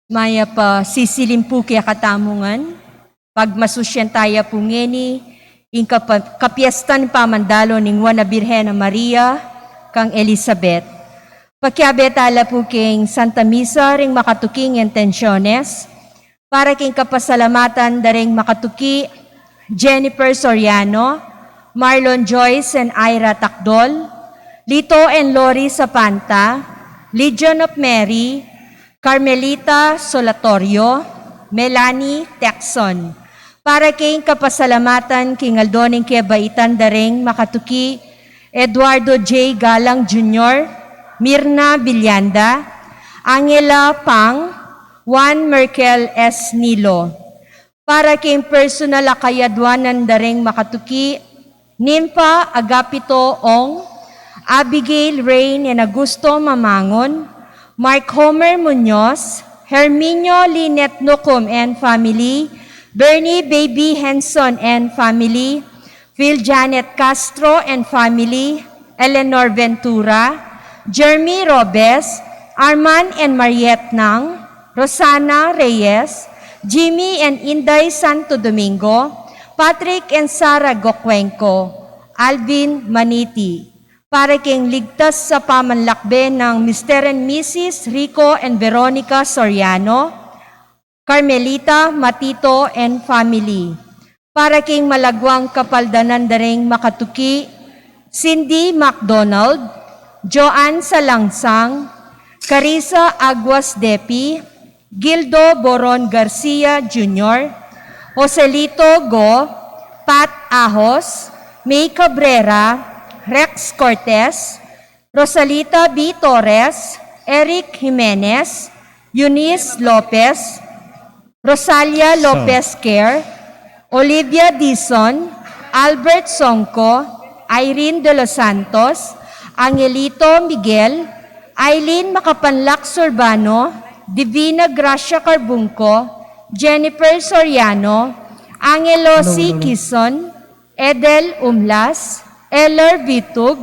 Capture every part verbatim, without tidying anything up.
Mayap a sisilim pu kekatamu ngan, pagmasusyan taya pu ngeni ing kapa-, kapiestan pamandalo ning Nuan a Birhen a Maria kang Elizabeth. Pakiabe tala pu king Santa Misa ring makatuking intensiones, para king kapasalamatan da ring makatuki Jennifer Soriano, Marlon Joyce and Ira Tacdol, Lito and Lori Sapanta, Legion of Mary, Carmelita Solatorio, Melanie Texon. Para king kapasalamatan king aldo ning kebaitan da ring makatuki Eduardo J. Galang Junior, Mirna Villanda, Angela Pang, Juan Merkel S. Nilo. Para king personal a kayadwanan da ring makatuki, Nympha Agapito Ong, Abigail Rain and Augusto Mamangon, Mark Homer Muñoz, Herminio Lynette Nucum and family, Bernie Baby Henson and family, Phil Janet Castro and family, Eleanor Ventura, Jeremy Robes, Arman and Mariette Nang, Rosana Reyes, Jimmy and Inday Santo Domingo, Patrick and Sara Gocuenco, Alvin Maniti. Para king ligtas a pamanlakbe nang Mister and Missus Rico and Veronica Soriano, Carmelita Matito and family. Para king malagwang kapaldanan da ring makatuki, Cindy MacDonald, Joanne Salangsang, Carissa Aguas Depi, Gildo Boron Garcia Junior, Joselito Go, Pat Ahos, May Cabrera, Rex Cortez, Rosalita B. Torres, Eric Jimenez, Eunice Lopez, Rosalia Lopez Kerr, Olivia Dizon, Albert Songco, Irene De Los Santos, Angelito Miguel, Aileen Macapanlac Surbano, Divina Gracia Carbungco, Jennifer Soriano, Angelo C. Kison, Edel Umlas, Eller Vitug,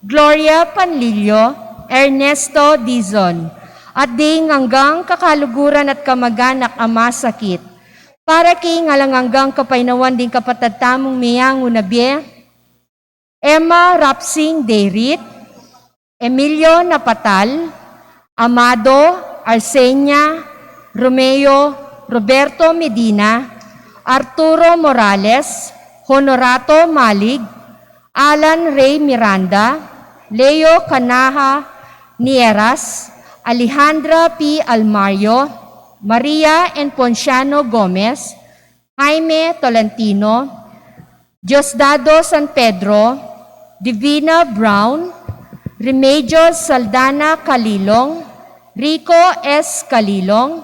Gloria Panlilio, Ernesto Dizon, at ding anggang kakaluguran at kamaganak a masakit. Para king alang anggang kapaynawan ding kapatad tamung meyangu na bie, Emma Rapsing Deirit, Emilio Napatal, Amado, Arsenia, Romeo, Roberto Medina, Arturo Morales, Honorato Malig, Alan Ray Miranda, Leo Canaha Nieras, Alejandra P. Almario, Maria and Ponciano Gomez, Jaime Tolentino, Diosdado San Pedro, Divina Brown, Remedios Saldana Calilong, Rico S. Calilong,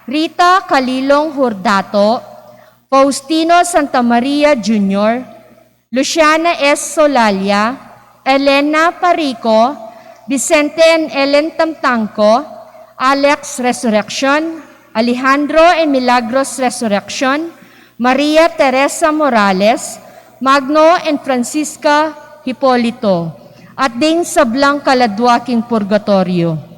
Rita Calilong Hurdato, Faustino Santa Maria Junior, Luciana S. Solalia, Elena Parico, Vicente and Ellen Tamtangco, Alex Resurreccion, Alejandro and Milagros Resurreccion, Maria Teresa Morales, Magno and Francisca Hipolito, at ding sablang kaladua king purgatorio.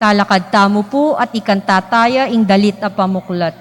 Talakad tamu pu at ikanta taya ing dalit a pamuklat.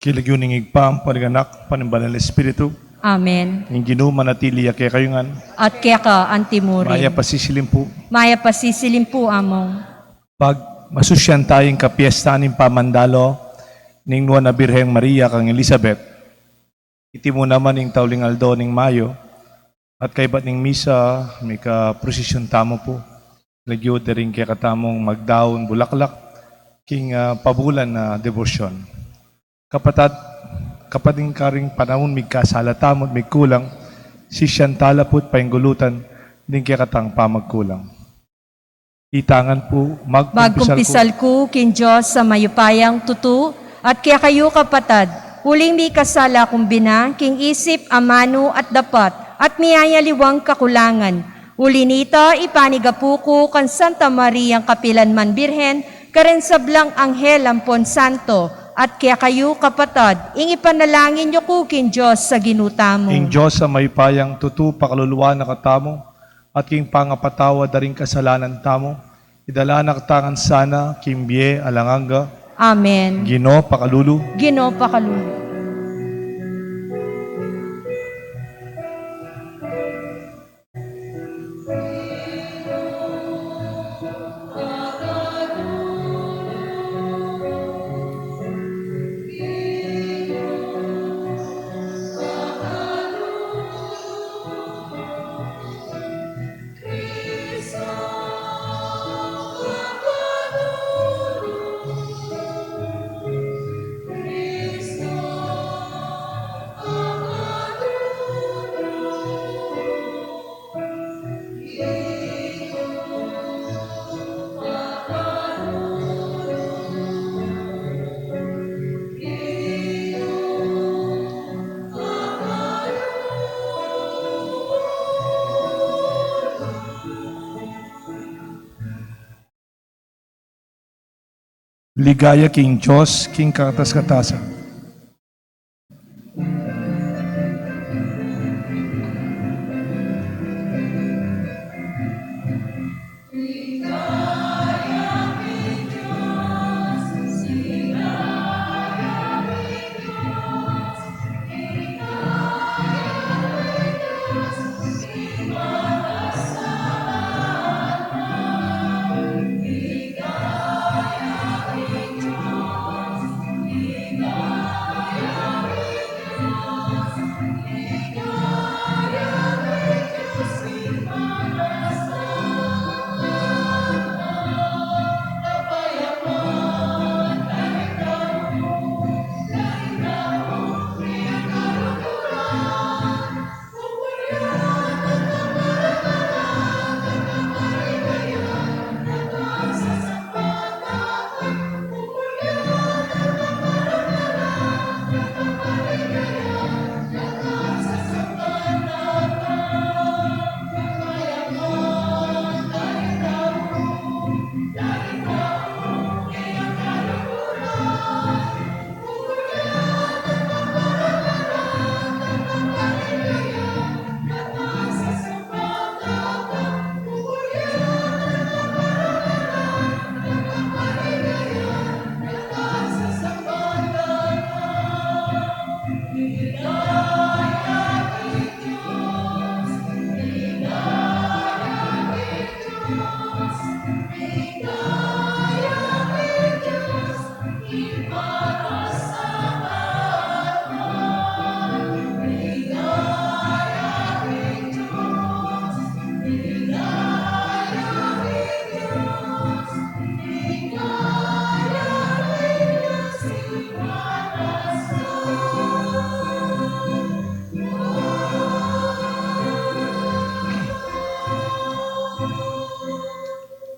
King lagyu ning Ibpa, ampo ning Anak, ampo ning Banal a Espiritu. Amen. Ing Ginu manatili ya kekayu ngan. At keka antimurin. Mayap a sisilim pu. Mayap a sisilim pu, Among. Pag masusyan taya ing kapiestan ning pamandalo ning Nuan a Birheng Maria kang Elizabeth, iti mu naman ing tauling aldo ning Mayo, at kaybat ning misa, mika-prosesyon tamu pu. Lagyu da ring kekatamung magdaun bulaklak king, ah, pabulan a debosyon. Kapatad, kapatad, ing karing panaun migkasala tamu at migkulang, sisian tala pu't painggulutan ding kekatang pamagkulang. Itangan pu, magkumpisal ku. Magkumpisal ku king Dios a mayupayang tutu, at kekayu kapatad, uling mikasala kung bina king isip, amanu at dapat, at miyayaliwang kakulangan. Uli nita, ipanigapu ku kang Santa Mariang kapilan man Birhen, kareng sablang anghel ampon santo, at kekayu kapatad, ing ipanalangin yu ku king Dios a Ginu tamu. Ing Dios a mayupayang tutu pakaluluan na katamu, at king pangapatawad da ring kasalanan tamu, idala na katamu ngan sana king bie alang angga. Amen. Ginu, pakalulu. Ginu, pakalulu. Ligaya king Dios, king kakatas-katasan.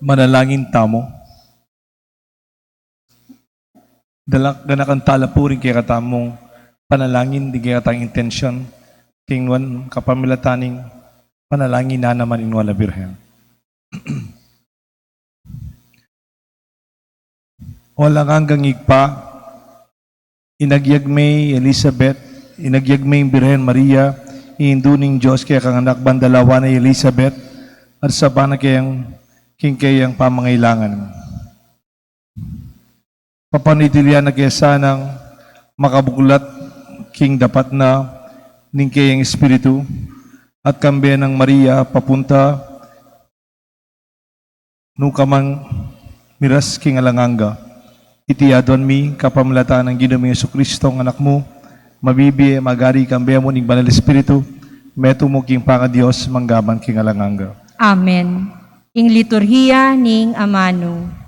Manalangin tamu. Dala, ganakan tala pu ring kekatamung panalangin, ding kekatang intensyon, king nuan kapamilatan ning panalangin na naman ning Nuan a Birhen. O alang anggang Ibpa, inagyag me i Elizabeth, inagyag me ing Birhen Maria, Indu ning Dios, kekang anak, ban dalawan na i Elizabeth, at sabyan na keng, king keyang pamangailangan. Papanatilian na ke sanang makabuklat king dapat na ning keyang espiritu, at kambe nang Maria papunta nu ka mang miras king alang angga. Iti aduan mi kapamilatan nang Ginu ming Jesucristo, ing Anak mu, mabibie, magari, kambe mu ning Banal Espiritu, metung mu king pangaDios, mangga man king alang angga. Amen. Ing liturhiya ning amanu.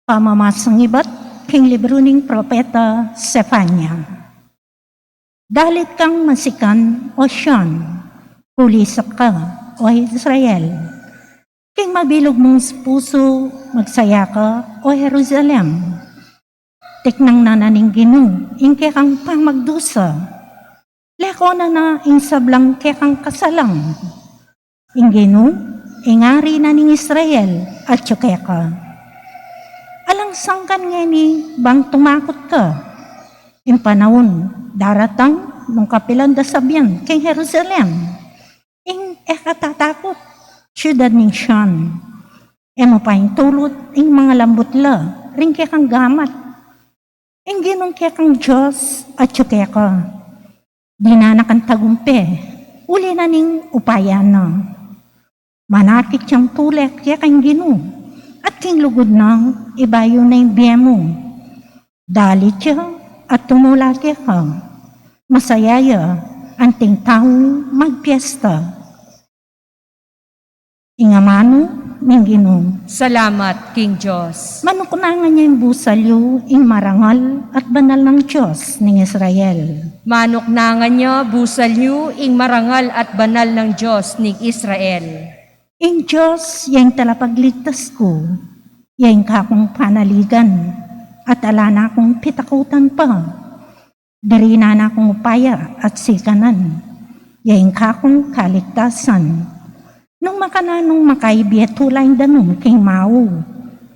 Pamamasang ibat king libru ning propeta Sefania. Dalit kang masikan, o Sion, kulisak ka, o Israel. King mabilug mung pusu, magsaya ka, o Jerusalem. Tiknang na na ning Ginu ing kekang pamagdusa. Lekonan na ing sablang kekang kasalang. Ing Ginu, ing Ari na ning Israel, atyu keka. Alang sangkan ngeni bang tumakut ka. Ing panaun daratang nung kapilan da sabian king Jerusalem, ing e ka tatakut, siudad ning Sion. E mu paintulut ing mangalambut la ring kekang gamat. Ing Ginung kekang Dios atyu keka. Dinan na kang tagumpe uli na ning upaya na. Manakit yang tule kekang Ginu, at king lugud nang ibayu na ing bie mu. Dalit ya at tumula keka. Masaya ya anting taung magpiesta. Ing amanu ning Ginu. Salamat king Dios. Manuknangan ya ing busal yu, ing marangal at banal nang Dios ning Israel. Manuknangan ya busal yu, ing marangal at banal nang Dios ning Israel. Ing Dios ya ing talapagligtas ku, ya ing kakung panaligan, at ala na kung pitakutan pa. Dirinan na kung upaya at sikanan, ya ing kakung kaligtasan. Nung makananung makaibie tula ing danum king mau,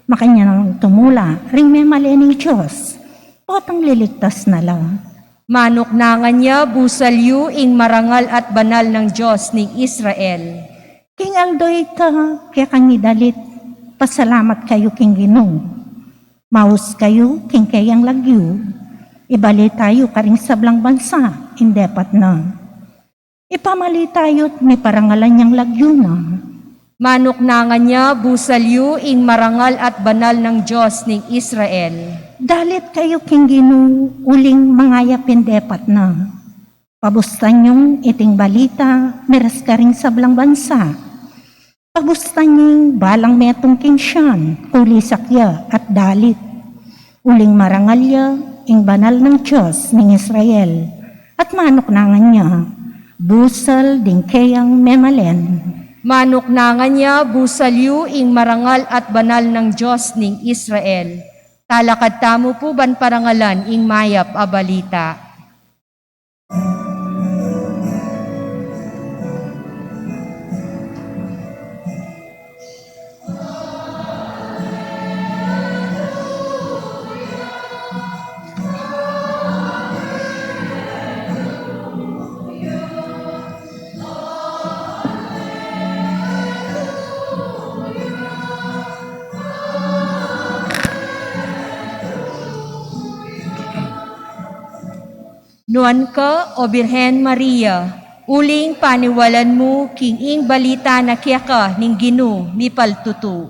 makanyan nang tumula ring memalen ning Dios, potang liligtas na la. Manuknangan ya busal yu, ing marangal at banal nang Dios ning Israel. King aldo ita, kekang idalit, pasalamat kayu king Ginu. Maus kayu king keyang lagyu, ibalita yu karing sablang bansa ing depat na. Ipamalita yu't miparangalan yang lagyu na. Manuknangan ya busal yu, ing marangal at banal nang Dios ning Israel. Dalit kayu king Ginu uling mangayap ing depat na. Pabustan yung iting balita miras karing sablang bansa. Pabustan ing balang metung king Sion, kulisak ya at dalit. Uling marangal ya ing banal nang Dios ning Israel, at manuknangan ya busal ding keyang memalen. Manuknangan ya busal yu, ing marangal at banal nang Dios ning Israel. Talakad tamu pu ban parangalan ing mayap a balita. Nuan ka, O Birhen Maria, uling paniwalan mu king ing balita na keka ning Ginu mipaltutu.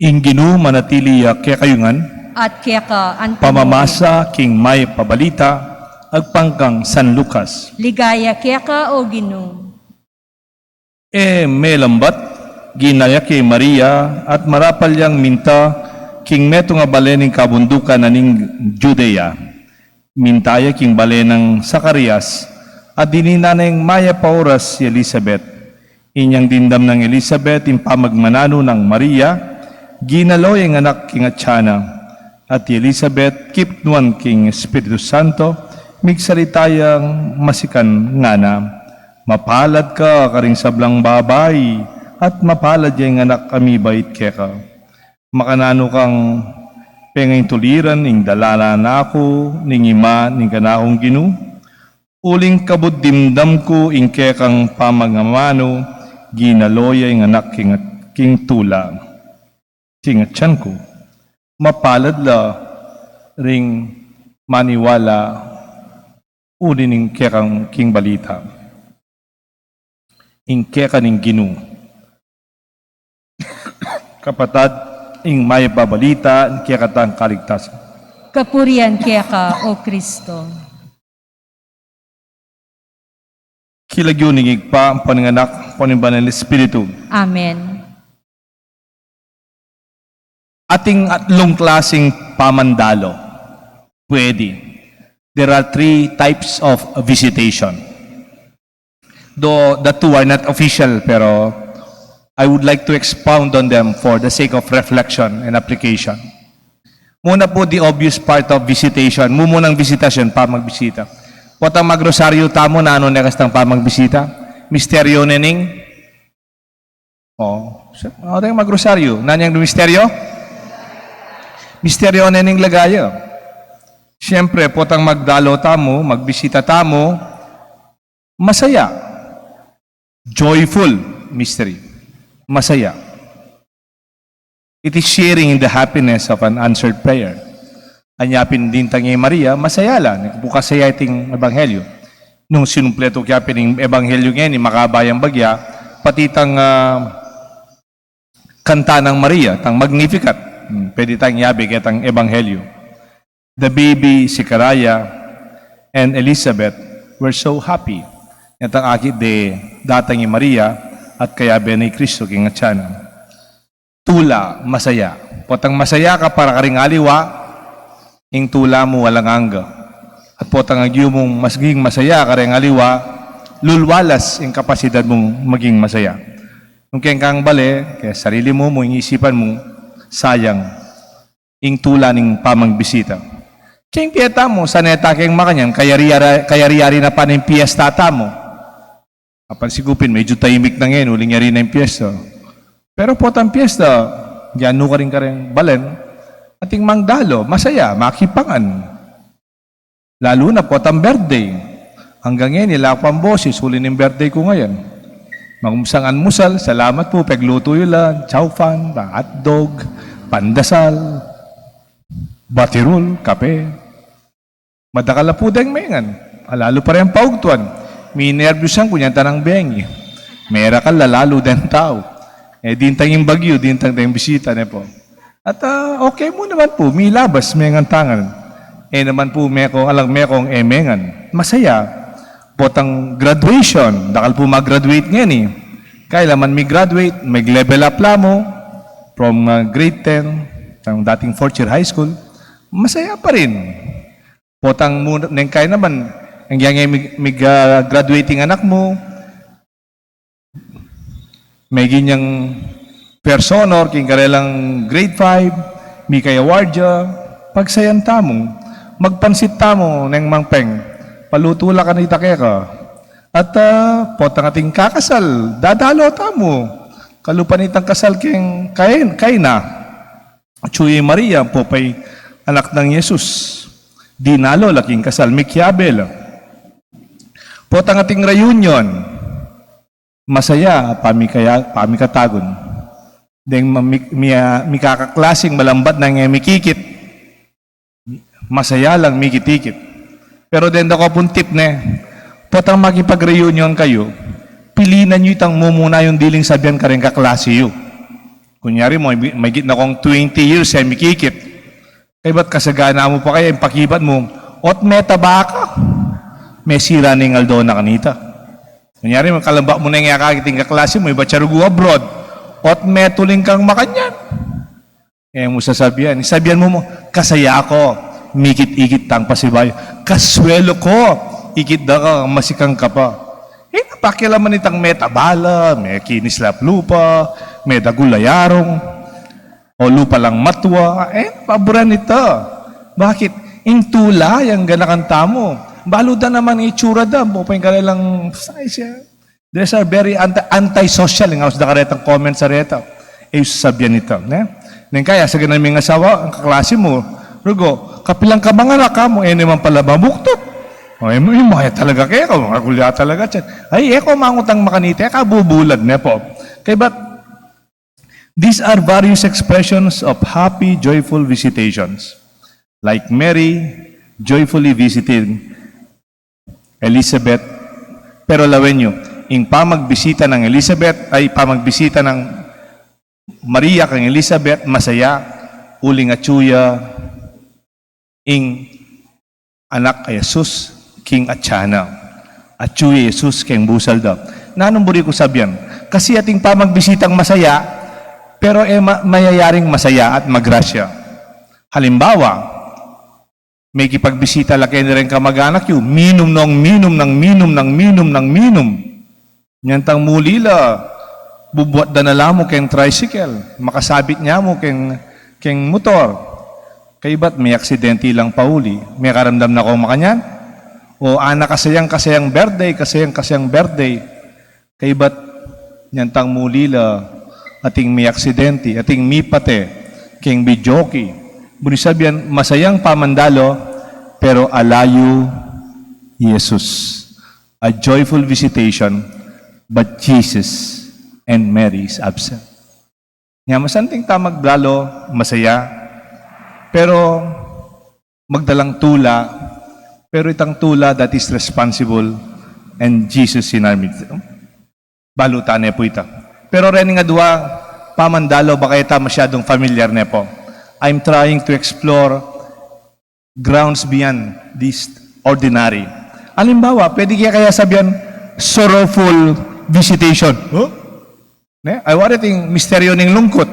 Ing Ginu manatili ya kekayu ngan. At keka antimurin. Pamamasa king mayap a balita agpang kang San Lucas. Ligaya keka, O Ginu. E melambat, ginaya ke i Maria at marapal yang minta king metung a bale ning kabundukan na ning Judea. Minta ya king bale nang Zacarias, at dininan neng mayap a oras i Elisabet. Inyang dimdam nang Elisabet ing pamagmananu nang Maria, ginalo ya ing anak king atyan na. At i Elisabet, kipnuan king Espiritu Santo, migsalita yang masikan, ngana, "Mapalad ka karing sablang babai, at mapalad ya ing anak a mibait keka. Makananu kang pengaintuliran ing dalanan na ku ning Ima ning kanakung Ginu? Uling kabud dimdam ku ing kekang pamagmamanu, ginalo ya ing anak king, king tula, king atyan ku. Mapalad la ring maniwala uli ning kekang king balita." Ing keka ning Ginu. Kapatad, ing mayap a balita ning kekatang kaligtasan. Kapurian keka, O Kristo. King lagyu ning Ibpa, ampo ning Anak, ampo ning Banal Espiritu. Amen. Ating atlung klaseng pamandalo. Pwede. There are three types of visitation. Though the two are not official, pero I would like to expound on them for the sake of reflection and application. Muna po, the obvious part of visitation. Mumunang visitasyon, pamagbisita. Potang magrosaryo tamu, nanu ne kastang pamagbisita? Misteryo ne ning O, sa-, o, tayong magrosaryo. Nanu yang misteryo? Misteryo ne ning lagaya. Siyempre, potang magdalo tamu, magbisita tamu, masaya. Joyful mystery. Masaya. It is sharing in the happiness of an answered prayer. Anya pin dintang i Maria, masaya la, bukas saya iting ebanghelyo. Nung sinumpleto kaya pin ing ebanghelyo ngeni, makabayang bagya, pati tang, ah, kanta nang Maria, tang Magnificat. Hmm, pwede tang yabe ketang ebanghelyo. The baby Zechariah and Elizabeth were so happy. Itang akit de datang i Maria at kayabe na i Kristo king atyan na. Tula, masaya. Potang masaya ka para karing aliwa, ing tula mu alang angga. At potang agyu mung maging masaya karing aliwa, lulwalas ing kapasidad mung maging masaya. Nung keng kang bale, keng sarili mu, mu ing isipan mu, sayang. Ing tula ning pamagbisita. Keng pie tamu, saneta keng makanyan, kayari-yari, kayari-yari na pa ning piesta tamu. Apan sigupin, medyo tahimik na ngeni, uling yari na ing piesta. Pero potang piesta, diyan nu karing kareng balen, ating mangdalo, masaya, makipangan. Lalu na potang birthday. Anggang ngeni, ala ku pang boses, uli ning birthday ku ngeni. Magumpisang almusal, salamat pu, peglutu yu la, chow fan, hotdog, pandesal, batirul, kape. Madakal la pu deng mengan. Alalu pa reng paugtuan. Minerbyusan ku nyan tanang bengi. Merakal la lalu deng tau. E, dintang ing bagyu, dintang deng bisita ne pu. At, ah, okay mu naman pu, milabas, mengan tangan. E naman pu mekong, alang mekong e mengan. Masaya. Potang graduation, dakal pu mag-graduate ngeni. Kailaman mi-graduate, mag-level up la mu from, ah, grade ten, ang dating fourth year high school. Masaya pa rin. Potang mu, neng kai naman, neng yang mig-, mig-, ah, graduating anak mu, meging yang first honor, king karelang grade five, mika award ya, pagsayan tamu, magpansit tamu, neng mangpeng, Palutu la kanita keka. At, ah, potang ating kakasal, dadalo tamu. Kalupa nitang kasal keng Cain-, Cana. Atyu ya i Maria, ampong anak nang Jesus. Dinalo la king kasal, mikiabe la. Potang ating reunion, masaya, pamikaya-, pamikatagun. Deng mami-, mi-, ah, mikakaklasing malambat nang e mikikit, masaya lang mikit-ikit. Pero deng dako pung tip ne, potang makipag-reunion kayu, pilinan yu itang mumuna yung diling sabian kareng kaklasi yu. Kunyari, may, maygit na kong twenty years e mikikit. Kaybat kasagana mu pa kaya ing pakibat mu, "Ot metaba ka?" Mesira ne ing aldo na kanita. Kunyari, makalamba mu neng e akakit ing kaklasi mu, ibat ya rugu abroad, "Ot metuling kang makanyan?" E mu sasabian. Sabian mu mu, "Kasaya ko, mikit-ikit tang pasibayu. Kaswelo ko, ikit da ka, masikang ka pa." E na pakialaman itang metaba la, mekinis la lupa, medagul la yarung, o lupa lang matua. E, paburan ita. Bakit? Ing tula yang ganakan tamu. Balu da naman itsura da, ampong karelang size ya. These are very anti-, anti-social, nga usda karetang comments a reta. E, sasabian ita, ne? Neng kaya, sa ganang ming asawa, ing kaklasi mu, "Rugo, kapilan ka manganak?" "Amu, e naman pala mabuktuk." "O, e mu, e mu, e talaga keka, makulya talaga tiyan." Ay, e ko mangutang makanita, e ka bubulad, ne po? Kaybat, these are various expressions of happy, joyful visitations. Like Mary, joyfully visiting Elizabeth. Pero lawen yu, ing pamagbisita nang Elizabeth, ay, pamagbisita nang Maria kang Elizabeth, masaya, uling atyu ya ing anak a Jesus king atyan na. Atyu ya Jesus keng busal da. Nanung buri kung sabian? Kasi ating pamagbisitang masaya, pero e ma-, mayayaring masaya at magrasya. Halimbawa, mekipagbisita la keni reng kamag-anak yu, minum nang minum nang minum nang minum nang minum. Nyantang muli la, bubuat da na la mu keng tricycle, makasabit ne mu keng, keng motor. Kaybat, meaksidente lang pauli. Mekaramdam na kong makanyan? O, anak, kasayang-kasayang birthday, kasayang-kasayang birthday. Kaybat, nyantang muli la, ating meaksidente, ating mipate keng videoke. Buri sabian, masayang pamandalo, pero ala yu i Jesus. A joyful visitation, but Jesus and Mary is absent. Nya, masanting ta magdalo, masaya, pero magdalang tula, pero itang tula that is responsible and Jesus in our midst. Balu ta ne pu ita. Pero rening adua, pamandalo, baka e ta masyadung familiar ne pu. I'm trying to explore grounds beyond this ordinary. Alimbawa, pwede ke kaya sabian, sorrowful visitation. Huh? Ne? Ay, wari ating misteryo ning lungkut.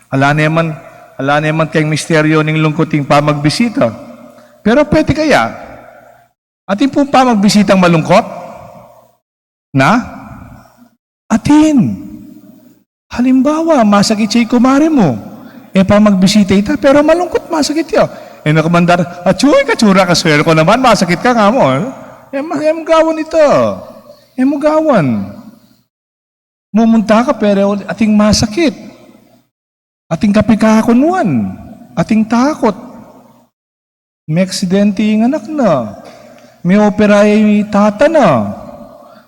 Ala ne man, ala ne man keng misteryo ning lungkut ing pamagbisita. Pero pwede kaya, atin pung pamagbisitang malungkut? Na? Atin. Halimbawa, masakit ya i kumare mu. E pamagbisita ita, pero malungkut, masakit ya. E na ka mandar, "Atsyu, katsura, kaswelo ko naman, masakit ka," nga mu, e. E ma-, e mu gawan ita. E mu gawan. Mumunta ka, pero ating masakit. Ating kapikakunuan. Ating takut. Meaksidente ing anak na. Meopera ya i tata na.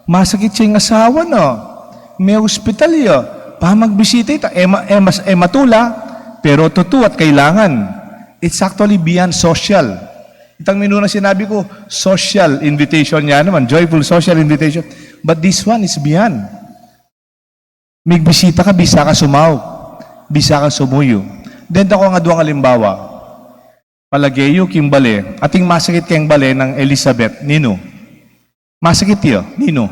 Masakit ya ing asawa na. Meospital ya. Pamagbisita ita. E ma-, e mas-, e matula. Pero tutu at kailangan. It's actually beyond social. Itang minuna sinabi ku, social invitation ya naman. Joyful social invitation. But this one is beyond. Migbisita ka, bisa ka sumaup, bisa ka sumuyu. Denda ku ing aduang alimbawa. Palage yu king bale, ating masakit keng bale nang Elizabeth, ninu? Masakit ya, ninu?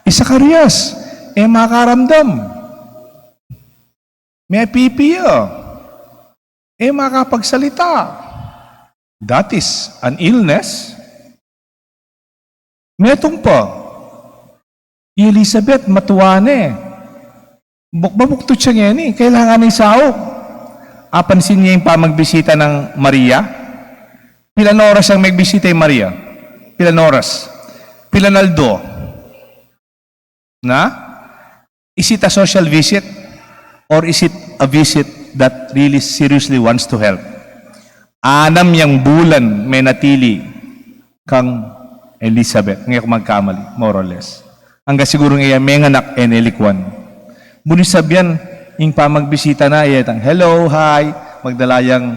I Zacarias, e makaramdam. Mepipi ya. E makapagsalita. That is an illness. Metung pa. I Elizabeth, matua ne. Buk-, mabuktut ya ngeni. Kailangan ne saup. Apansin ye ing pamagbisita nang Maria? Pilan oras yang megbisita i Maria? Pilan oras? Pilan aldo? Na? Is it a social visit? Or is it a visit that really seriously wants to help? Anam yang bulan menatili kang Elizabeth. Ngeni ku magkamali, more or less. Angga siguru ngeni menganak e ne likwan. Buri sabian, ing pamagbisita na, e tang, "Hello, hi." Magdala yang,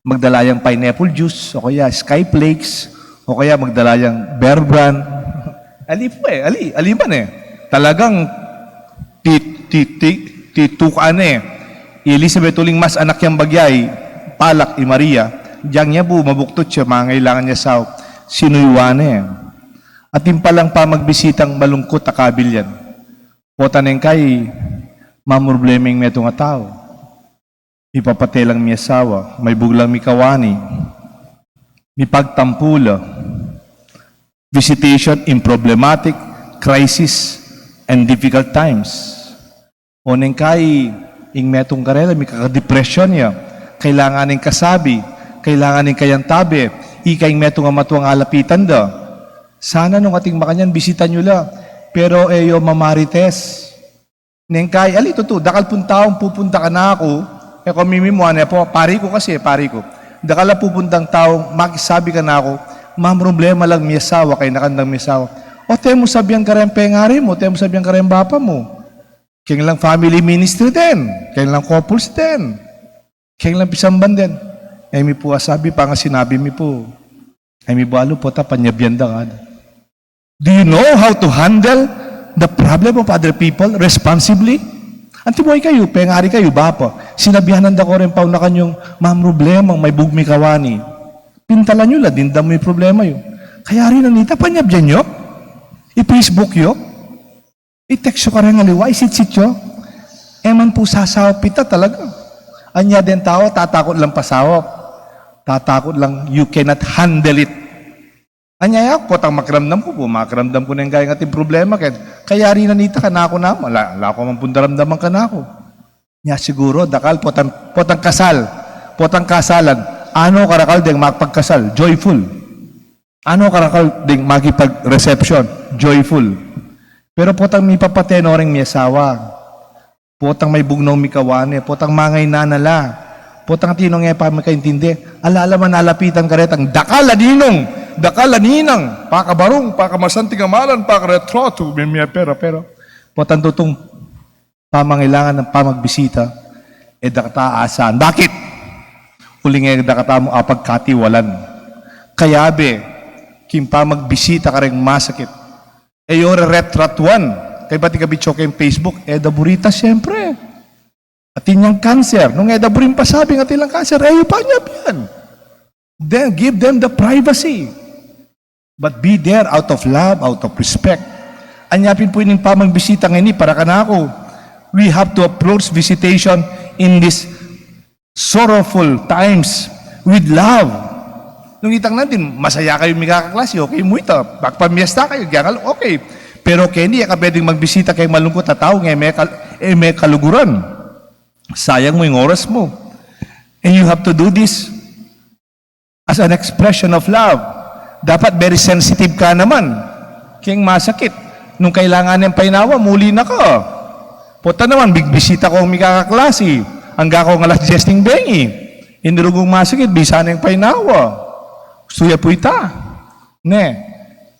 magdala yang pineapple juice, o kaya sky flakes, o kaya magdala yang Bear Brand. Ali pu e, ali, ali man e. Talagang ti-, ti-, ti-, titukan e. I Elizabeth uling mas anak yang bagya i Palak, i Maria. Diyang ya pu mabuktut ya, mangailangan ya saup. Sinuyuan ne. Atin palang pamagbisitang malungkut a kabil yan. Potang neng kai, mamroblema ing metung a tau. Mipapate lang miyasawa, maibug lang mikawani, mipagtampu la. Visitation in problematic, crisis, and difficult times. O neng kai, ing metung karela, mikakadepresyon ya. Kailangan neng kasabi, kailangan neng kayantabe, ika ing metung a matuang alapitan da. Sana nung ating makanyan, bisitan yu la. Pero e yu mamarites. Neng kai, ali tutu, dakal pung taung pupunta kanaku, e ku mimimua ne pu, pari ku kasi, pari ku. Dakal a pupuntang taung makisabi kanaku, "Mamroblema lang miyasawa, kainakan dang miyasawa." O, te mu sabian kareng pengari mu, te mu sabian kareng bapa mu. Keng lang family ministry den, keng lang couples den, keng lang pisamban den. E mi pu asabi, panga sinabi mi pu. E mi balu, pota panyabyan da kada. Do you know how to handle the problem of other people responsibly? Antimo ikayu, pengari kayu, bapa, sinabianan da ko reng pauna kanyung mamroblema, maibug mikawani. Pintalan yu la, dindamu ing problema yu. Kayari na nita, panyabyan yu, i-Facebook yu, i-text yu kareng aliwa, isitsit yu. E man pu sasaup ita talaga. Anya deng tau, tatakut lang pasaup. Tatakut lang, you cannot handle it. Anya ya, potang makiramdam ku pu, makiramdam ku neng kai ing ating problema, kaya, kayari na nita kanaku naman, ala, ala ku man pung daramdaman kanaku. Nya siguru, dakal, potang, potang kasal, potang kasalan, ano karakal deng makapagkasal, joyful. Ano karakal deng makipag-reception, joyful. Pero potang mipapate no reng miyasawa. Potang maibug no mikawani, potang mangainana la. Potang atin no e pa makaintindi. Ala la man alapitan karetang dakal a ninung, dakal a ninang, pakabarung, pakamasanting a malan, pakaretratu, mimie pera, pero. Potang tutung pamangailangan ning pamagbisita, e da kata asaan. Bakit? Uling e da kata mu apagkatiwalan. Kayabe, king pamagbisita kareng masakit, e yu reretratuan. Kaybat ing kabitsu keng Facebook, e da buri ta, siyempre. Atin yang kanser. Nung e da buring pasabi ing atin lang kanser, e yu panyabyan. Then give them the privacy. But be there out of love, out of respect. Anya pin pu ining pamagbisita ngeni para kanaku. We have to approach visitation in this sorrowful times with love. Nung itang nandin, masaya kayu mikakaklasi, okay mu ita. Magpamiesta kayu, ganyan, okay. Pero keni, e ka pwedeng magbisita keng malungkut a tau, e me kal-, e me kaluguran. Sayang mu ing oras mu. And you have to do this as an expression of love. Dapat very sensitive ka naman keng masakit. Nung kailangan neng painawa, muli na ka. Pota naman, bigbisita kung mikakaklasi. Angga kung alas diyes ning bengi. Ing durung masakit, bisa neng painawa. Suya pu ita. Ne.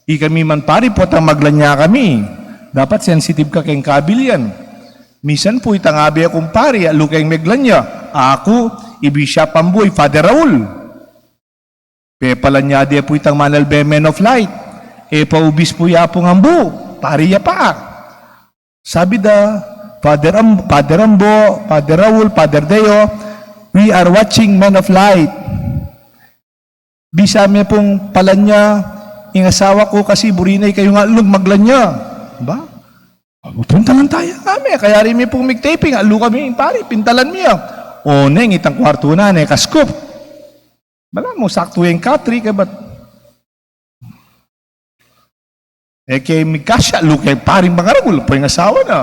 Ikami man pari, potang maglanya kami. Dapat sensitive ka keng kabil yan. Misan pu itang abe kung pari, atlu keng meglanya. Aku, i Bishop Ambu, i Father Raul. Pepalanya de pu itang manalbe Men of Light. E pa ubis pu ya pung Ambu, pari ya pa. Sabi da, Father Am-, Father Ambu, Father Raul, Father Deo, we are watching Men of Light. Bisa me pung palanya ing asawa ku kasi buri na ikayu ngan atlung maglanya. Ba? Pintalan taya kami. Kayari mi pung mig-taping, atlu kami pari, pintalan mi ya. O neng, itang kwartu na, ne, ka-scoop. Bala mu, saktu yang katri, kabat. E ke migkasya, atlu ke paring mangaragul, apu ing asawa na.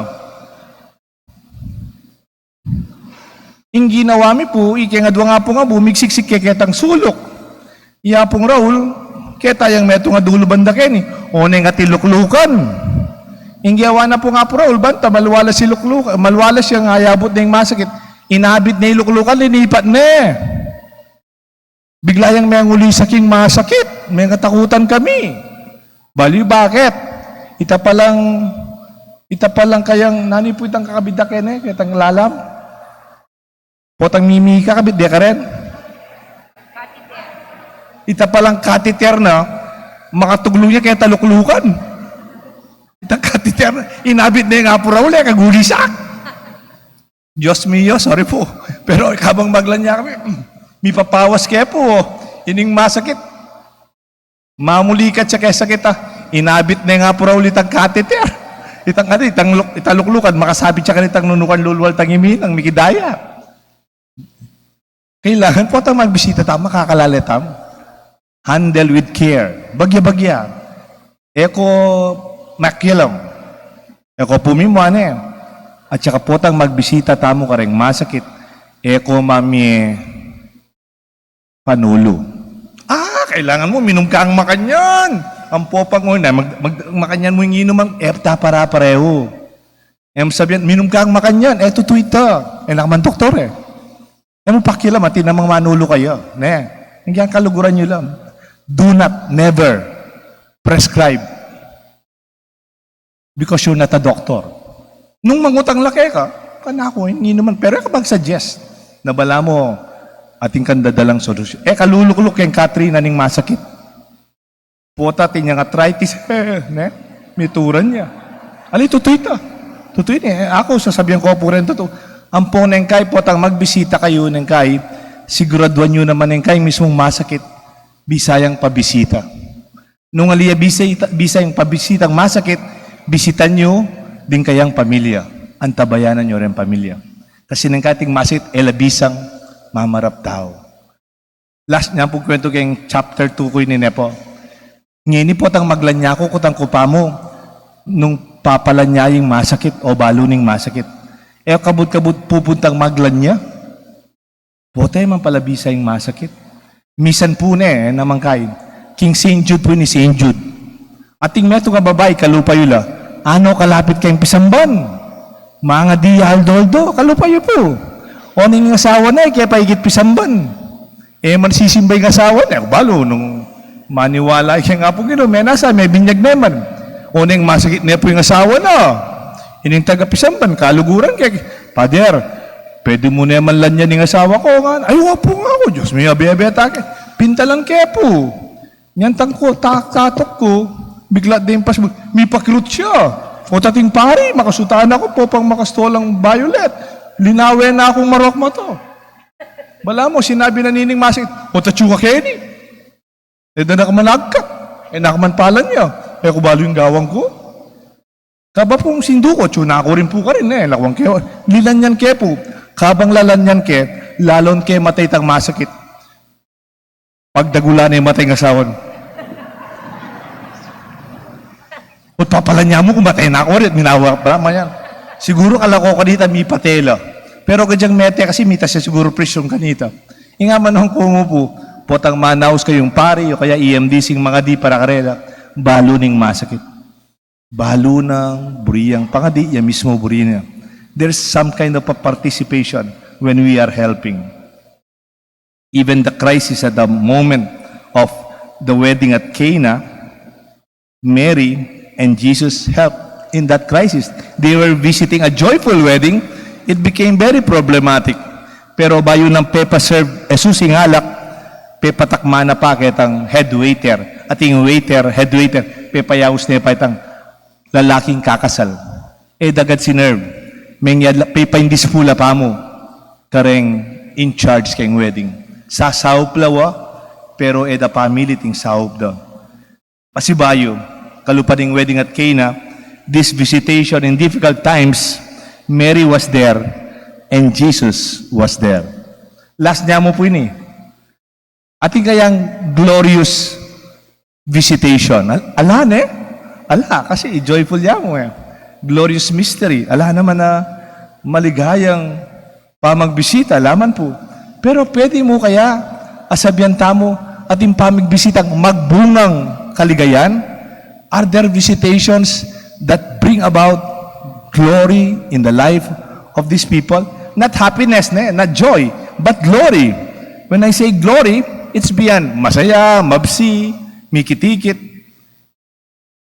Ing ginawa mi pu, ikeng adwang Apung Ambu, migsiksik ke ketang suluk. I Apung Raul, Keta yang metung a dulu banda keni, o neng ati luklukan. Ing gewa na pung Apu Raul, banta maluwalas ya luklukan, maluwalas yang ayabut neng masakit. Inabit ne ing luklukan, linipat ne. Bigla yang menguli sa king masakit, mengatakutan kami. Baliw bakit? Ita palang, ita palang kayang, nani pu itang kakabit da keni, ketang lalam? Potang mimi ka, kabit de ka rin? Ita palang catheter na, makatuglu ya keta luklukan. Itang catheter na, inabit ne ing Apu Raul e, kagulisak. Diyos mio, sorry pu. Pero kabang maglanya kami, mipapawas ke pu, o. Ining masakit. Mamulikat ya keng sakit, a. Inabit ne ing Apu Raul itang catheter. Itang, ano, itang luk-, itang luklukan, makasabit ya kanitang nunukan lulwal tang iminang, mikidaya. Kailangan potang magbisita tamu, makakalale tamu. Handle with care. Bagya-bagya. E ko makialam. E ko pumimua ne. At saka potang magbisita tamu kareng masakit, e ko mamie panulu. Ah, kailangan mu, minum kang makanyan. Ampo pang, o, na, mag, mag, makanyan mu ing inuman, e ta para-parehu. E mu sabian, minum kang makanyan, e tutu ita. E na ka man doktor e. E mu pakialam, atin namang manulu kaya. Ne, ing kaluguran yu lang. Do not, never prescribe because you're not a doctor. Nung mangutang la keka, kanaku, ing inuman, pero e ka mag-suggest na balamu atin kang dadalang solusyon. E ka lulukluk keng Katrina ning masakit. Pota atin yang arthritis, ne? Mituran ya. Ali, tutu ita. Tutu ini, e, aku, sasabian ku pu rin tutu. Ampo neng kai, potang magbisita kayu neng kai, siguraduan yu naman neng kai mismung masakit, bisa yang pabisita. Nung ali ya bisa, bisa yang pabisitang masakit, bisitan yu ding kayang pamilya. Antabayanan yu reng pamilya. Kasi neng kai ating masakit, e la bisang mamarap tau. Last niyan pung kwentu keng chapter two ku ini, ne pu. Ngeni potang maglanya ku, kutang ku pa mu, nung papalanya ing masakit o balu ning masakit. E kabud-kabud pupuntang maglanya. Pota e man pala bisa ing masakit. Misan pu ne, e naman kai, king Saint Jude pu ini, Saint Jude. Ating metung a babai, kalupa yu la, ano, kalapit keng pisamban. Mangadi ya aldo-aldo, kalupa yu pu. Oneng ing asawa na, e ke pa igit pisamban. E man sisimba ing asawa na, e ku balu nung maniwala ya keng Apung Ginu, menasa, mebinyag ne man. Oneng masakit ne pu ing asawa na. Ining taga pisamban, kaluguran ke, "Pader, pwede mu ne man lanyan ing asawa ku?" Ngan, "Ay, wa pu," ngan ku, "Diyos mio, abe-abe ta ke." Pintalan ke pu. Nyantang ku, ta-, katok ku, bigla deng pasbul, mipakirut ya. Pota ating pari, makasutan aku, popang makastolang violet. Linawe na kung marok mata. Balamu, sinabi na nining masakit, "O, tatsu ka keni. E da na ka man agkat. E na ka man palanya." E ku balu ing gawan ku. Kaba pung sindu ku, atsu na ku rin pu karin, e. Lakuan ke, lilanyan ke pu. Kabang lalanyan ke, lalon ke mata itang masakit. Pagdagulan ne, mata ing asawan. "Ot, papalanya mu ku, matay na ku rin, minawa pa man yan." Siguru kalako kanita, mipatela. Pero kadyang mete kasi, mitas ya siguru presyun kanita. Inga man ang kumupu, potang manaus kayung pari, o kaya E M D sing mangadi para karela, balu ning masakit. Balu nang buri yang pangadi, ya mismu buri na. There's some kind of a participation when we are helping. Even the crisis at the moment of the wedding at Cana, Mary and Jesus helped in that crisis. They were visiting a joyful wedding. It became very problematic. Pero bayu nang pepa-serve Jesus ing alak, pepatakma na pa ketang head waiter. At ing waiter, head waiter, pepayaus ne pa itang lalaking kakasal. E da agad sinerve. Mengyad la, pepaindispulan pa mu kareng in charge keng wedding. Sasaup la wa, pero e da pamilit ing saup da. Pasibayu, kalupa ning wedding at Cana, this visitation in difficult times, Mary was there and Jesus was there. Last niya mu pu ini. Atin kayang glorious visitation? Al-, ala ne? Ala, kasi joyful ya mu e. Glorious mystery. Ala naman a maligayang pamagbisita, ala man pu. Pero pwede mu kaya asabian tamu, Ating pamigbisitang magbungang kaligayan? Are there visitations that bring about glory in the life of these people? Not happiness, ne? Not joy, but glory. When I say glory, it's beyond masaya, mabsi, mikit-ikit.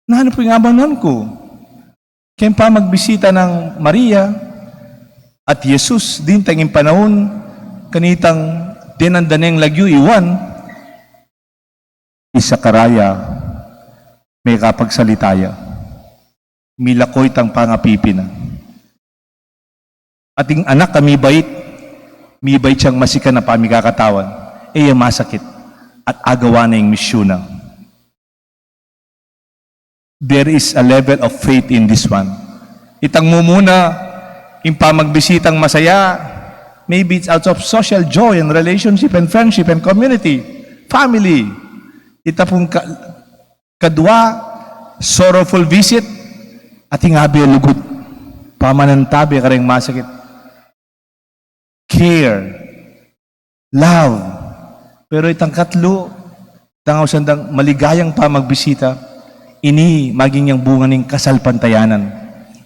Nanu pu ing abanuan ku keng pamagbisita nang Maria at Jesus, dintang ing panaun kanitang dinanda neng lagyu i Juan? I Zakaria, mekapagsalita ya. Milako itang pangapipi na. Ating anak a mibait, mibait yang masikan a pamikakatawan, e ya masakit, at agawa na ing misyun na. There is a level of faith in this one. Itang mumuna, ing pamagbisitang masaya, maybe it's out of social joy and relationship and friendship and community, family. Ita pung ka-, kadwa, sorrowful visit, ating abe lugud. Pamanantabe kareng masakit. Care, love. Pero itang katlu, itang ausan dang maligayang pamagbisita, ini maging yang bunga ning kasalpantayanan.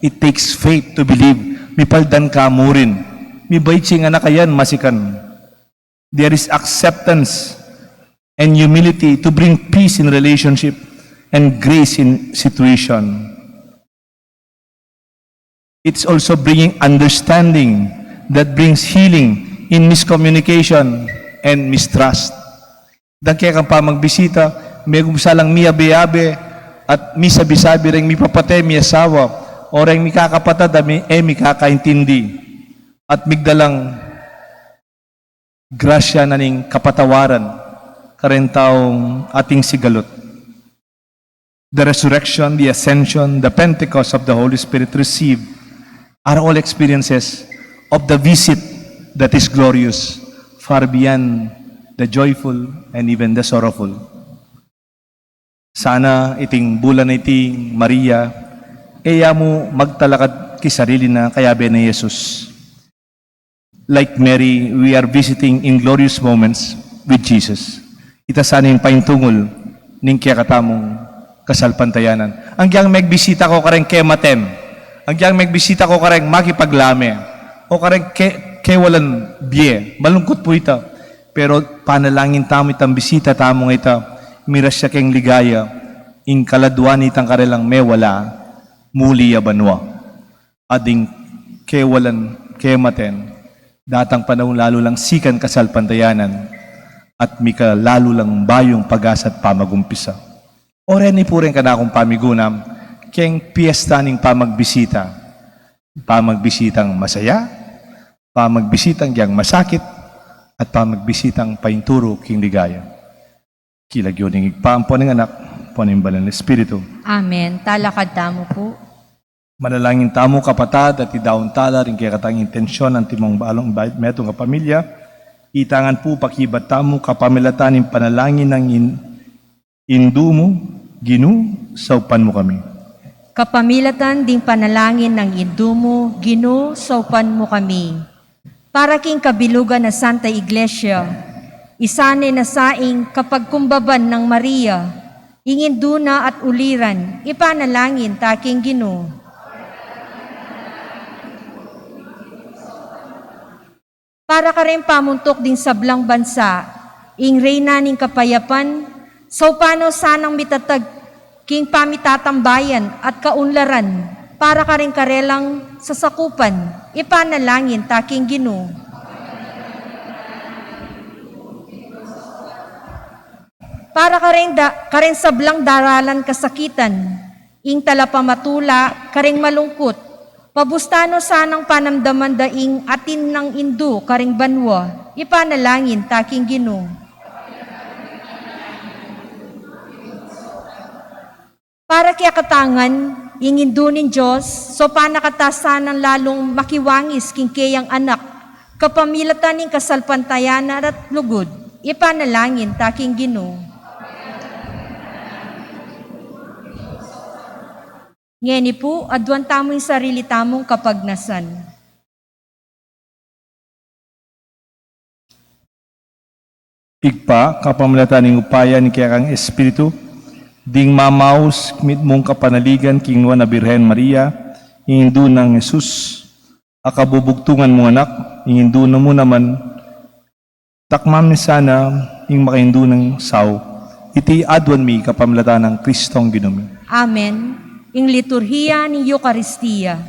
It takes faith to believe. Mipaldan ka mu rin. Mibait sing anak a yan, masikan. There is acceptance and humility to bring peace in relationship and grace in situation. It's also bringing understanding that brings healing in miscommunication and mistrust. Dang kekang pamagbisita, megumsa lang miyabe-yabe at misabi-sabi reng mipapate, miyasawa, o reng mikakapatad a mi-, e mikakaintindi. At migdalang grasya na ning kapatawaran kareng taung ating sigalut. The resurrection, the ascension, the Pentecost of the Holy Spirit received are all experiences of the visit that is glorious, far beyond the joyful and even the sorrowful. Sana iting bulan na iti, Maria, e ya mu magtalakad king sarili na, kayabe na Jesus. Like Mary, we are visiting in glorious moments with Jesus. Ita sana ing paintungul ning kekatamung kasalpantayanan. Agyang megbisita ko kareng kematen, agyang megbisita ko kareng makipaglame, o kareng ke-, kewalan bie, malungkut pu ita. Pero panalangin tamu itang bisita tamung ita, miras ya keng ligaya, ing kaladua nitang karelang mewala, muli ya banua. At ding kewalan, kematen, datang panaun lalu lang sikan kasalpantayanan, at mika lalu lang bayung pag-asa at pamagumpisa. O reni pu reng kanakung pamigunam, keng piyesta ning pamagbisita, pamagbisitang masaya, pamagbisitang agyang masakit, at pamagbisitang painturu king ligaya. King lagyu ning Ibpa, ampo ning Anak, ampo ning Banal a Espiritu. Amen. Talakad tamu pu. Manalangin tamu, kapatad, at idaun tala ring kekatang intensyon antimong balung bait metung a pamilya. Itangan pu, pakibat tamu, kapamilatan ning panalangin nang in-, Indu mu, Ginu, saupan mu kami. Kapamilatan ding panalangin nang Indu mu, Ginu, saupan mu kami. Para king kabilugan na Santa Iglesia, isane na sa ing kapagkumbaban nang Maria, ing Indu na at uliran, ipanalangin ta king Ginu. Para kareng pamuntuk ding sablang bansa, ing Reyna ning Kapayapan, saupan no sanang mitatag king pamitatambayan at kaunlaran para kareng karelang sasakupan, ipanalangin ta king Ginu. Para kareng da-, kareng sablang daralan kasakitan, ing talapamatula kareng malungkut, pabusta no sanang panamdaman da ing atin nang Indu kareng banua, ipanalangin ta king Ginu. Para kekatang ngan, ing Indu ning Dios, saupan na kata sanang lalung makiwangis king keyang anak, kapamilatan ning kasalpantayanan at lugud, ipanalangin ta king Ginu. Ngeni pu, aduan tamu ing sarili tamung kapagnasan. Ibpa, kapamilatan ning upaya ning kekang Espiritu, ding mamaus mitmung kapanaligan king Nuan a Birhen Maria, ing Indu nang Jesus, a kabubugtungan mung Anak, ing Indu na mu naman, dakman mi sana ing makaindu nang sau. Iti aduan mi kapamilatan nang Kristong Ginu mi. Amen. Ing liturhiya ning Eukaristia.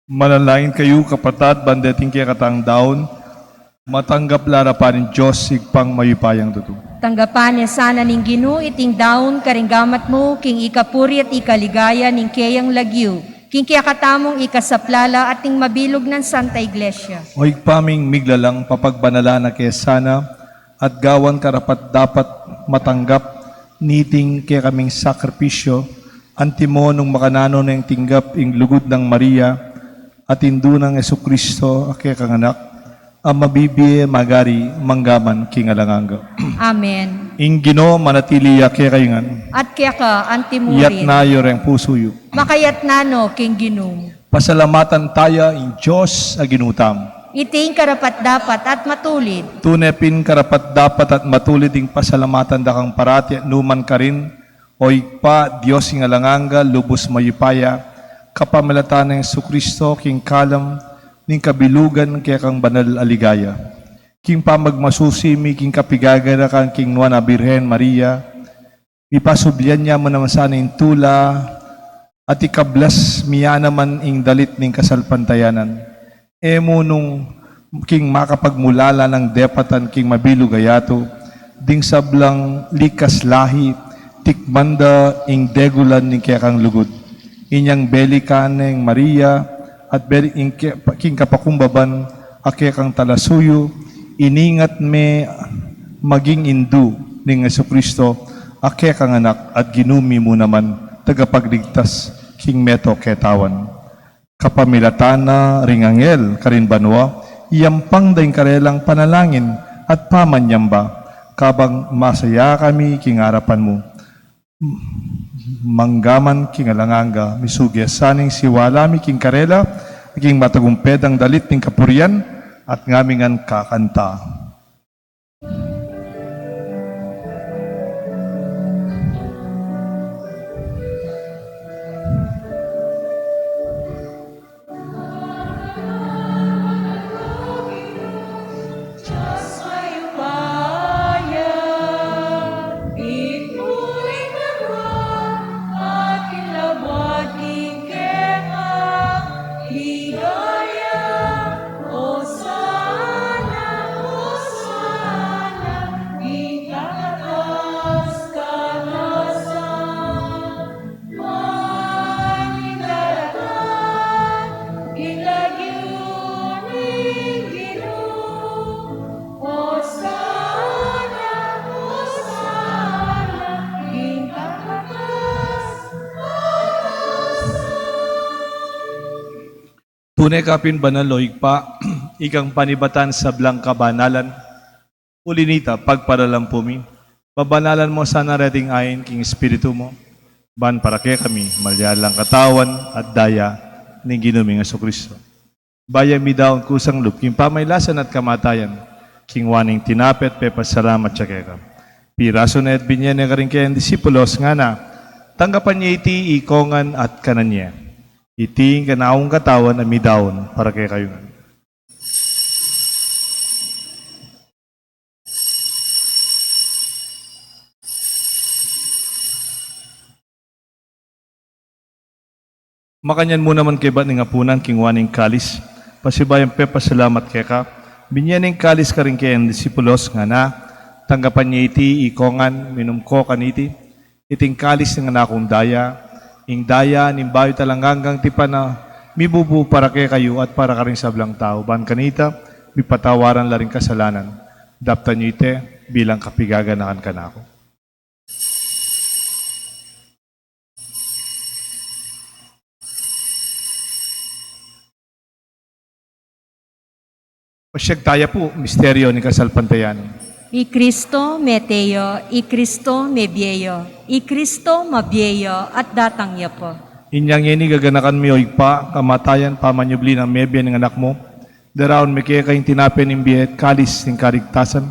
Manalangin kayu, kapatad, ban deting kekatang daun, matanggap la arapan ning Dios Ibpang mayupayang tutu. Tanggapan ne sana ning Ginu iting daun karing gamat mu, king ikapuri at ikaligaya ning keyang lagyu, king kekatamung ikasaplala at ning mabilug nang Santa Iglesia. O Ibpa ming miglalang, papagbanalan na ke sana, at gawan karapat-dapat matanggap niting kekaming sakripisyu, antimo nung makananu neng tinggap ing lugud nang Maria, at Indu nang Jesucristo, a kekang Anak, a mabibie magari manggaman king alang angga. Amen. Ing Ginu manatili ya kekayu ngan. At keka antimurin. Iyatas yu reng pusu yu. Makayatas no king Ginu. Pasalamatan taya ing Dios a Ginu tamu. Iti ing karapat-dapat at matulid. Tune pin karapat-dapat at matulid ing pasalamatan da kang parati at nukarin man, O Ibpa, Dios ning alang angga, lubus mayupaya, kapamilatan nang Jesucristo, king kalam ning kabilugan kekang banal a ligaya. King pamagmasusi mi king kapigaganakan king Nuan a Birhen Maria, ipasublian ya mu naman sana ing tula, at ikablas mi ya naman ing dalit ning kasalpantayanan. E mu nung king makapagmulala nang depatan king mabilug a yatu, ding sablang likas lahi, tikman da ing degulan ning kekang lugud. Inyang belikan neng Maria, at beli ing ke-, king kapakumbaban a kekang talasuyu, iningat me maging Indu ning Jesucristo, a kekang Anak at Ginu mi mu naman, tagapagligtas king meto ketawan. Kapamilatan na ring anghel karin banua, iyampang da ing karelang panalangin at pamanyamba, kabang masaya kami king arapan mu. Manggaman king alang angga, misugi sana ing siwala mi king karela, king matagumpe dang dalit ning kapurian, at ngami ngan kakanta. Tune ka pin banal, o Ibpa, ikang panibatan sablang kabanalan. Uli nita, pagparalampu mi, pabanalan mu sana reting ain king Espiritu mu, ban para kekami malyari lang katawan at daya ning Ginu ming Jesucristo. Bayu mi daun kusang lub king pamailasan at kamatayan, kingwa ne ing tinape at pepasalamat ya keka, pirasu ne at binye ne karing kayang disipulos, ngana: Tanggapan ye iti ikongan at kanan ye. Iti ing kanakung katawan a midaun para kekayu ngan. Makanyan mu naman kaybat ning apunan, kingwa ne ing kalis, pasibayu yang pepasalamat keka, binye ne ing kalis karing kayang disipulos, ngana: Tanggapan ye iti ikongan, minum ko kaniti. Iti ing kalis ning kanakung daya, ing daya ning bayu at alang anggang tipan a mibubu para kekayu at para karing sablang tau, ban kanita mipatawaran la ring kasalanan. Daptan yu iti bilang kapaganakan kanaku. Pasiag taya pu, misteryu ning kasalpantayanan. I Kristo mete ya, i Kristo mebie ya, i Kristo mabie ya at datang ya pa. Inya ngeni gaganakan mi, o Ibpa, kamatayan, pamanyubli nang mebie ning Anak mu. Daraun mi keka ing tinape ning bie at kalis ning kaligtasan.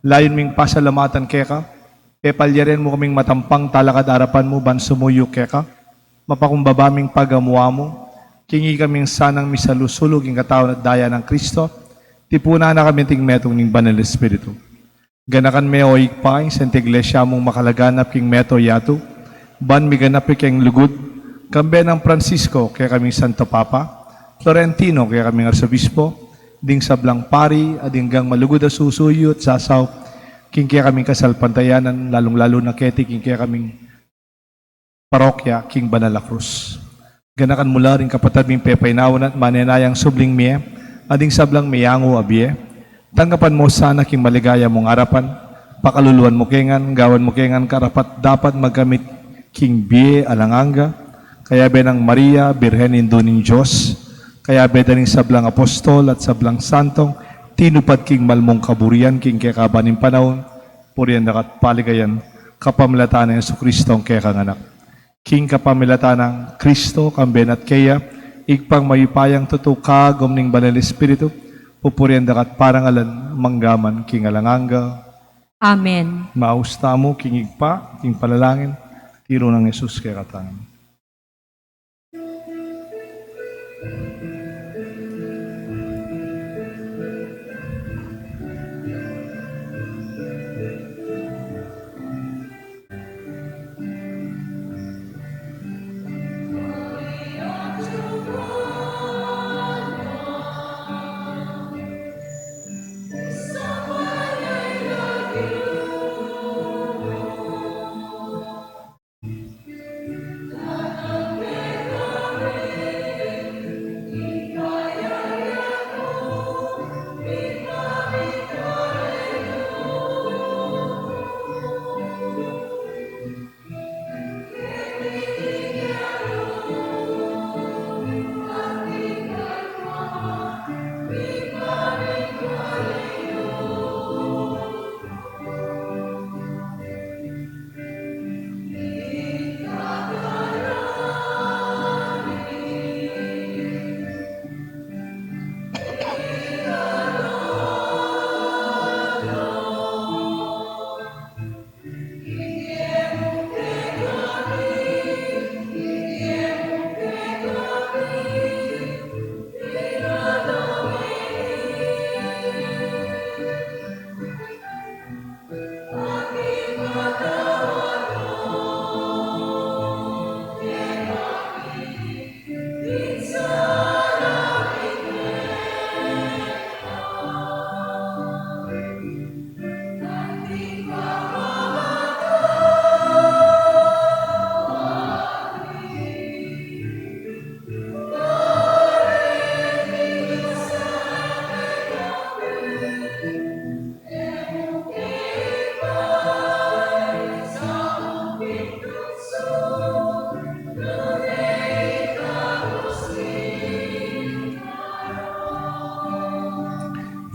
Layun ming pasalamatan keka, pepalyarian mu kaming matampang talakad arapan mu ban sumuyu keka. Mapakumbaba ming pagamu-amu, king ikaming sanang misalu-sulu king katawan at daya nang Kristo, tipunan na kami anting metung ning Banal Espiritu. Ganakan me, o Ibpa, ing Santa Iglesia mung makalaganap king meto yatu, ban miganap ya king lugud, kambe nang Francisco, kekaming Santo Papa, Florentino, kekaming Arsobispo, ding sablang pari, at ding anggang malugud a susuyu at sasaup king kekaming kasalpantayanan, lalung-lalu na keti king kekaming parokya king Banal a Krus. Ganakan mu la ring kapatad ming pepainawa na at manenayang subling mie, at ding sablang meyangu a bie. Tanggapan mu sana king maligaya mung arapan, pakaluluan mu ke ngan, gawan mu ke ngan karapat-dapat magkamit king bie alang angga, kayabe nang Maria, Birhen Indu ning Dios, kayabe da ring sablang apostol at sablang santong tinupad king mal mung kaburian king kekaban ning panaun, purian da ka at paligayan kapamilatan nang Jesucristo a kekang Anak. King kapamilatan nang Kristo, kambe na at keya, Ibpang mayupayang tutu, kagum ning Banal Espiritu, pupurian da ka at parangalan, mangga man king alang angga. Amen. Maus tamu king Ibpa, king panalangin, tiru nang Jesus kekatamu.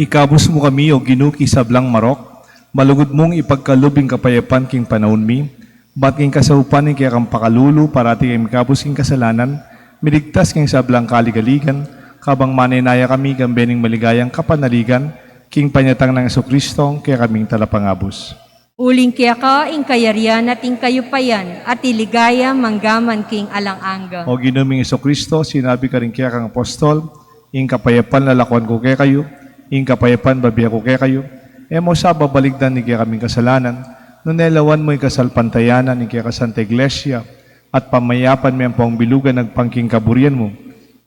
Ikabus mu kami, O Ginu, king sablang marok, malugud mung ipagkalub ing kapayapan king panaun mi, bat king kasaupan ning kekang pakalulu, parati kaming mikabus king kasalanan, miligtas king sablang kaligaligan, kabang manenaya kami kambe ning maligayang kapanaligan, king panyatang nang Jesucristo, kekaming Talapangabus. Uling keka ing kayarian at ing kayupayan, at ing ligaya manggaman king alang angga. O Ginu ming Jesucristo, sinabi karing kekang apostol, ing kapayapan lalakwan ku kekayu, ing kapayapan bibie ku kekayu. E mu sa babalikdan ing kekaming kasalanan, nune lawan mu ing kasalpantayanan ning kekang Santa Iglesia, at pamayapan me ampong bilugan agpang king kaburian mu,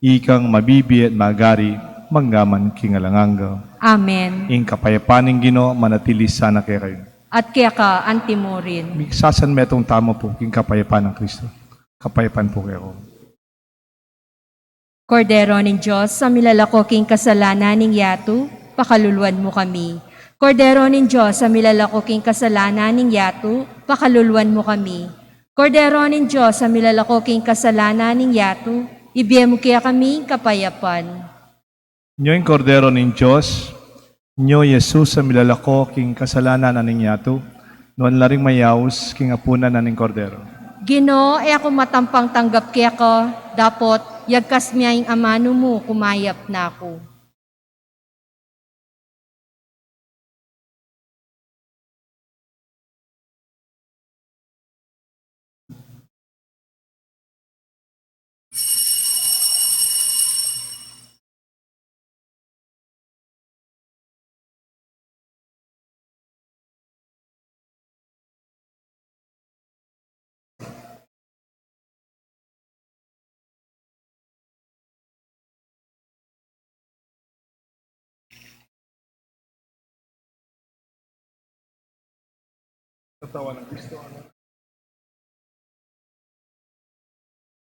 ikang mabibie at magari, manggaman king alang angga. Amen. Ing kapayapan ning Ginu manatili sana kekayu. At keka antimurin. Miksasan metung tamu pu king kapayapan nang Kristo. Kapayapan pu kekayu. Kordero ning Dios, a milalako king kasalanan ning yatu, pakaluluan mu kami. Kordero ning Dios, a milalako king kasalanan ning yatu, pakaluluan mu kami. Kordero ning Dios, a milalako king kasalanan ning yatu, ibie mu kekami ing kapayapan. Nyo ing Kordero ning Dios, nyo i Jesus a milalako king kasalanan ning yatu, nuan la ring mayaus king apunan ning Kordero. Ginu, e ku matampang tanggap keka, dapot yagkas me ing amanu mu, kumayap na ku. Katawan ng Kristo, ano?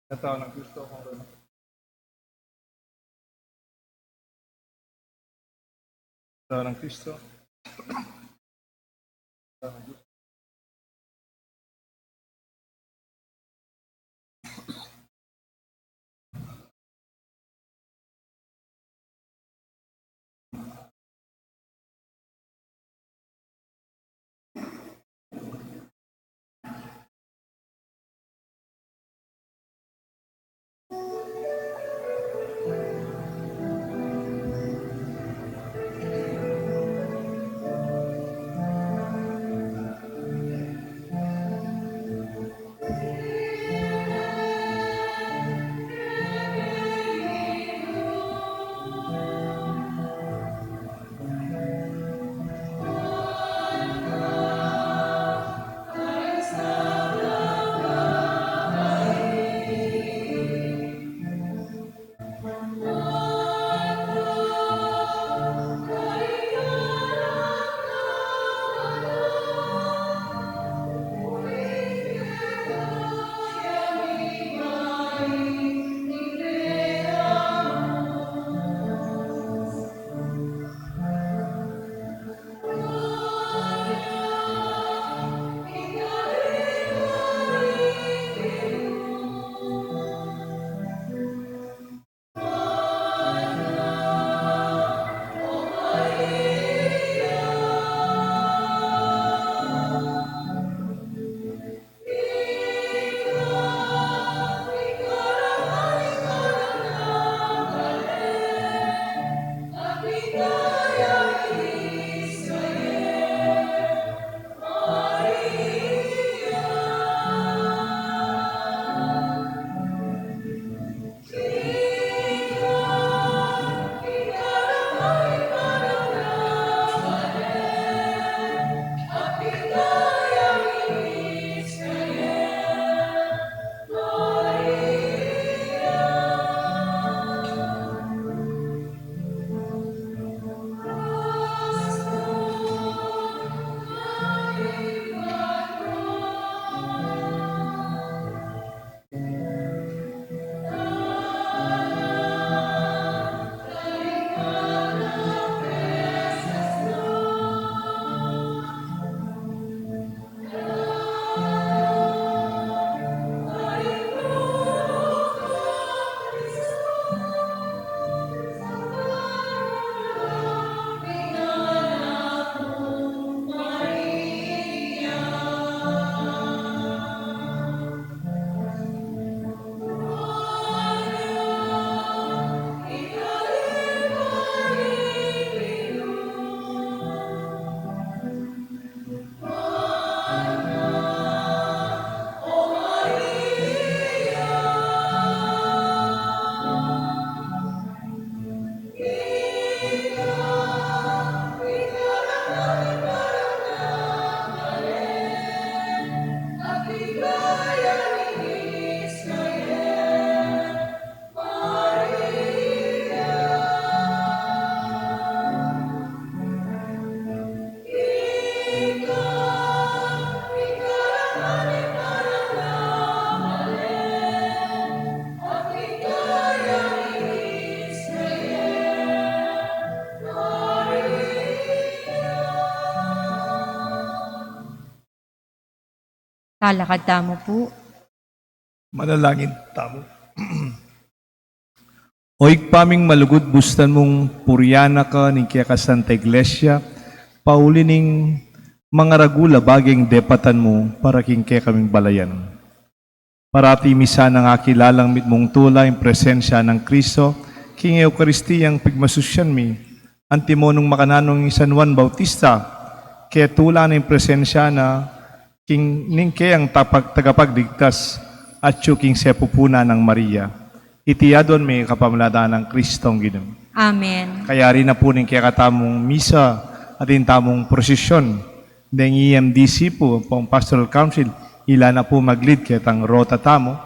Katawan ng Kristo, ano? Katawan ng Kristo. Alakad tamu pu. Manalangin tamu. O Ibpa ming malugud, bustan mung purian na ka ning keka Santa Iglesia, pauli ning mangaragul a baging depatan mu para king kekaming balayan. Parati mi sanang akilalang mitmung tula ing presensya nang Kristo king Eukaristiyang pigmasusyan mi. Antimo nung makananu i San Juan Bautista, ketula na ing presensya na king ning keyang tapag-, tagapagligtas, atyu king sepupu na nang Maria. Iti aduan mi kapamilatan nang Kristong Ginu. Amen. Kayari na pu ning kekatamung misa at ing tamung prosesyon. Deng E M D C pu, pung Pastoral Council, ila na pu mag-lead ketang rota tamu,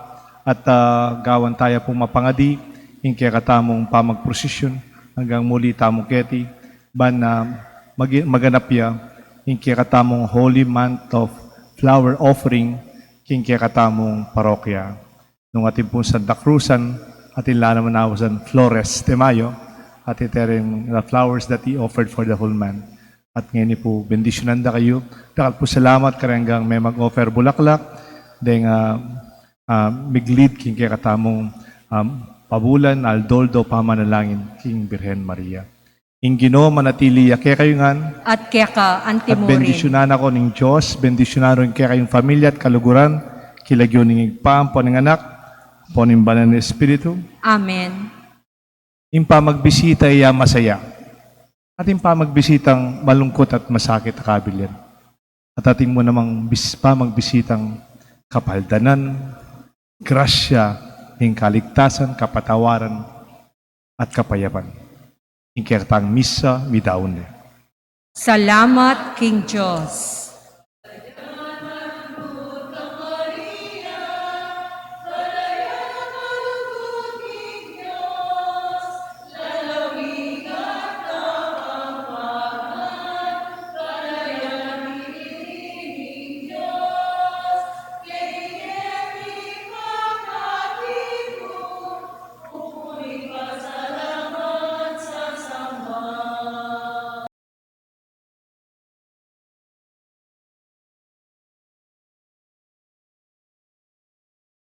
at, ah, gawan taya pu mapangadi ing kekatamung pamagprosesyon anggang muli tamu keti, ban, ah, magi-, maganap ya ing kekatamung Holy Month of Flower Offering king kekatamung parokya. Nung atin pung Santa Cruzan, atin la naman ausan Flores de Mayo, at iti rin the flowers that he offered for the whole month. At ngeni pu, bendisyunan da kayu. Dakal pu salamat kareng anggang me mag-offer bulaklak, deng, ah, ah, mig-lead king kekatamung, ah, pabulan, aldo-aldo pamanalangin king Birhen Maria. Ing Ginu manatili ya kekayu ngan. At keka anti mu rin. Bendisyunan na kayu ning Dios, bendisyunan rin kekayung pamilya at kaluguran, king lagyu ning Ibpa, ampo ning Anak, ampo ning Banal a Espiritu. Amen. Ing pamagbisita iya masaya. At ing pamagbisitang malungkut at masakit a kabilyan. At atin mu namang bis-, pamagbisitang kapaldanan, grasya ning kaligtasan, kapatawaran, at kapayapan. Ing kekatang misa, midaun ne. Salamat king Dios.